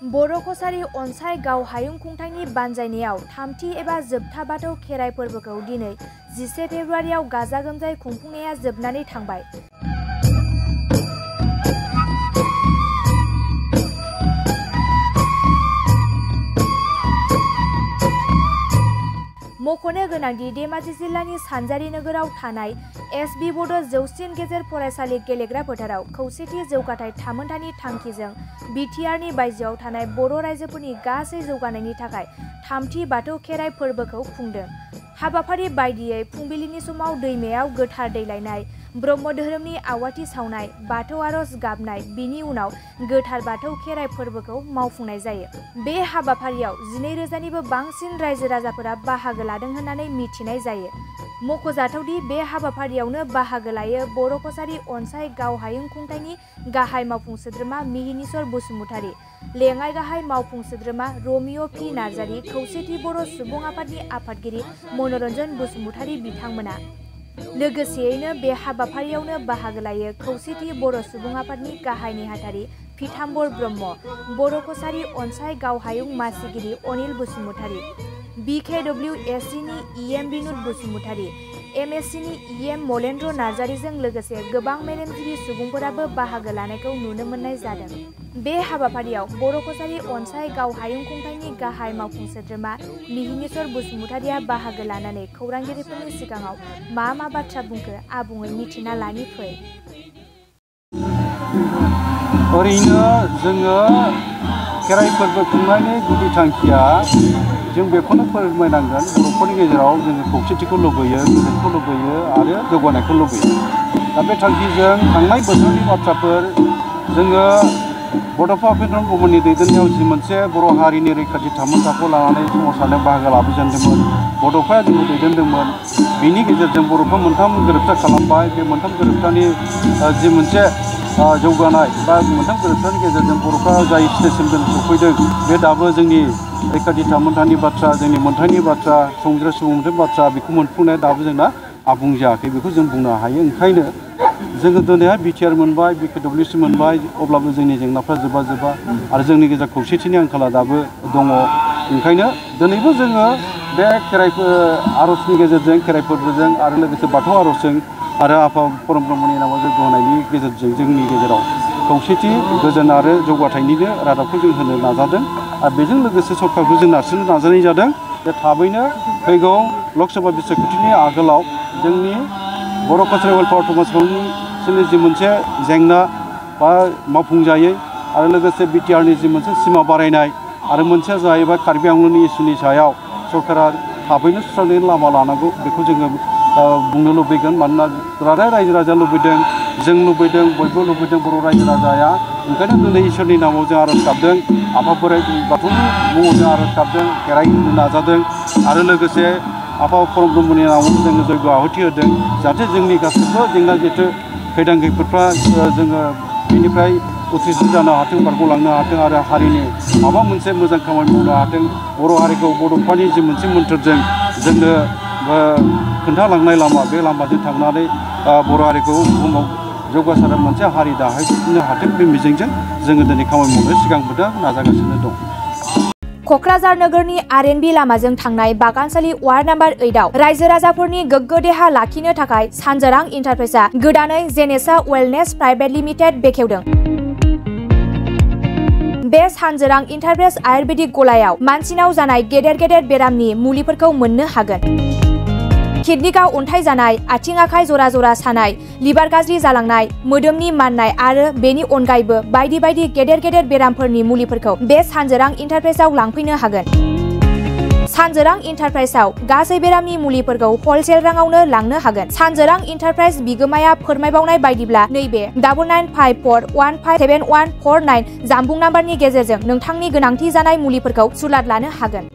बर' कछारी अनसाय गाव हायुं खुंथायनि बानजायनायाव थामथि एबा जोबथा बाथौ खेराइ फोरबोखौ दिनै 11 फेब्रुवारियाव गाजा गोमजायै खुंफुंनाया जोबनानै थांबाय। मख'नो गोनांदि धेमाजि जिल्लानि सानजारि नोगोराव थानाय एस.बि. बड' जौसिन गेजेर फरायसालि गेलेग्रा फोथाराव खौसेथि जौगाथाय थामोनथानि थांखिजों बि.टि.आर.नि बायजोआव थानाय बर' रायजोफोरनि गासै जौगानायनि थाखाय थामथि बाथौ खेराइ फोरबोखौ खुंदों। हाबाफारि बायदियै फुंबिलिनि समाव दैमायाव गोथार दै लायनाय, ब्रह्म धोरोमनि आवाथि सावनाय, बाथौ आरज गाबनाय, बिनि उनाव गोथार बाथौ खेराइ फोरबोखौ मावफुंनाय जायो। बे हाबाफारियाव 12,000निबो बांसिन रायजो राजाफोरा बाहागो लादों होननानै मिथिनाय जायो। मख'जाथावदि बे हाबाफारियावनो बाहागो लायो बर' कछारी अनसाय गाव हायुं खुंथायनि गाहाय मावफुं सोद्रोमा मिहिनीश्वर बसुमतारी, लेङाइ गाहाय मावफुं सोद्रोमा रमिअ पि नार्जारि, खौसेथि बर' सुबुं आफादनि आफादगिरि मनरन्जन बसुमतारी बिथांमोना। लोगोसेयैनो बे हाबाफारियावनो बाहागो लायो खौसेथि बर' सुबुं आफादनि गाहाय नेहाथारि पीताम्बर ब्रह्म, बर' कछारी अनसाय गाव हायुं मासिगिरि अनिल बसुमतारी, BKWSCनि EM बिनुद बसुमतारी, MSCनि EM मलेन्द्र नार्जारिजों लोगोसे गोबां मेलेमजिबि सुबुंफोराबो बाहागो लानायखौ नुनो मोननाय जादों। बे हाबाफारियाव बर' कछारी अनसाय गाव हायुं खुंथायनि गाहाय मावफुं सोद्रोमा मिहिनीश्वर बसुमतारीया बाहागो लानानै खौरांगिरिफोरनि सिगाङाव मा बाथ्रा बुंखो आबुङै मिथिना लानि फै। ओरैनो जोङो खेराइ फोरबो खुंनायनि गुदि थांखिया जों बेखौनो फोरमायनांगोन, बर'फोरनि गेजेराव जोङो खौसेथिखौ लुबैयो, गोजोनखौ लुबैयो आरो जौगानायखौ लुबैयो। दा बे थांखिजों थांनाय बोसोरनि बाथ्राफोर जोङो बड'फा उपेन्द्र ब्रह्मनि दैदेननायाव जि मोनसे बर' हारिनि रैखाथि थामोनथाखौ लानानै सोमावसारनायाव बाहागो लाबोजेनदोंमोन, बड'फाया जोंखौ दैदेनदोंमोन। बिनि गेजेरजों बर'फ्रा मोनथाम गोरोबथा खालामबाय। बे मोनथाम गोरोबथानि जि मोनसे जौगानाय बा मोनथाम गोरोबथानि गेजेरजों बर'फ्रा जाय स्टेजसिम सफैदों, बे दाबो जोंनि रैखाथि थामोनथानि बाथ्रा, जोंनि मोनथायनि बाथ्रा, संजिरा सुबुं मोनथायनि बाथ्रा, बेखौ मोनफुंनाया दाबो जोंना आबुं जायाखै, बेखौ जों बुंनो हायो। ओंखायनो जोङो दिनैहाय BTR मोनबाय, BKWC मोनबाय, अब्लाबो जोंनि जेंनाफ्रा जोबा आरो जोंनि गेजेराव खौसेथिनि आंखाला दाबो दङ। ओंखायनो दिनैबो जोङो बे खेराइ आरजनि गेजेरजों, खेराइ फोरबोजों आरो लोगोसे बाथौ आरजजों आरो आफा परम ब्रह्मनि नामाव जयग' होनायनि गेजेरजों जोंनि गेजेराव खौसेथि, गोजोन आरो जौगाथायनिनो रादाबखौ जों होनो नाजादों। आरो बेजों लोगोसे सरकारखौ जों नारसिननो नाजानाय जादों जे थाबैनो फैगौ लकसभा बिसायख'थिनि आगोलाव जोंनि बर' कछारी वेलफेयार समाजनि जि मोनसे जेंना बा मावफुंजायै आरो लोगोसे BTR-नि जि मोनसे सिमा बारायनाय आरो मोनसेया जाहैबाय कार्बि आंलंनि इस्युनि सायाव सरकारा थाबैनो सुस्रांनायनि लामा लानांगौ, बेखौ जोङो बुंनो लुबैगोन। मानोना रायजो राजाया लुबैदों, जों लुबैदों, बयबो लुबैदों बर' रायजो राजाया। ओंखायनो दिनै इसोरनि नामाव जों आरज गाबदों, आफा बोराइ बाथौनि मुङाव जों आरज गाबदों, खेराइ होनो नाजादों आरो लोगोसे आफा परम ब्रह्मनि नामाव जोङो जयग' आहुति होदों, जाहाथे जोंनि गासैबो जेंना जेथो खैदां खैफोदफ्रा जोङो बेनिफ्राय उथ्रिसार जानो हाथों, बारग'लांनो हाथों आरो हारिनि माबा मोनसे मोजां खामानि मावनो हाथों। बर' हारिखौ बड'फानि जि मोनसे मोन्थोरजों जोंनो खोन्थालांनाय लामा, बे लामाजों थांनानै बर' हारिखौ बुहुमाव जौगासार मोनसे हारि दाहैनो हाथों, बे मिजिंजों जोङो दिनै खामानि मावनो सिगांबोदों, नाजागासिनो दं। क'क्राझार नोगोरनि RNB लामाजों थांनाय बागानसालि वार्ड नम्बर 8आव रायजो राजाफोरनि गोग्गो देहा लाखिनो थाखाय सानजोरां इन्टारप्राइजआ गोदानै जेनेसा वेलनेस प्राइभेट लिमिटेड बेखेवदों। बे सानजोरां इन्टारप्राइज आयुर्वेदिक गलायाव मानसिनाव जानाय गेदेर बेरामनि मुलिफोरखौ मोननो हागोन। किडनिकआव अन्थाइ जानाय, आथिं आखाइ जरा जरा सानाय, लिभार गाज्रि जालांनाय, मोदोमनि माननाय आरो बेनि अनगायैबो बायदि गेदेर बेरामफोरनि मुलिफोरखौ बे सानजोरां इन्टारप्राइजआव लांफैनो हागोन। सानजोरां इन्टारप्राइजआव गासै बेरामनि मुलिफोरखौ हलसेल राङावनो लांनो हागोन। सानजोरां इन्टारप्राइज बिगोमाया फोरमायबावनाय बायदिब्ला नैबे 9954157149 जानबुं नाम्बारनि गेजेरजों नोंथांनि गोनांथि जानाय मुलिफोरखौ सुलाद लानो हागोन।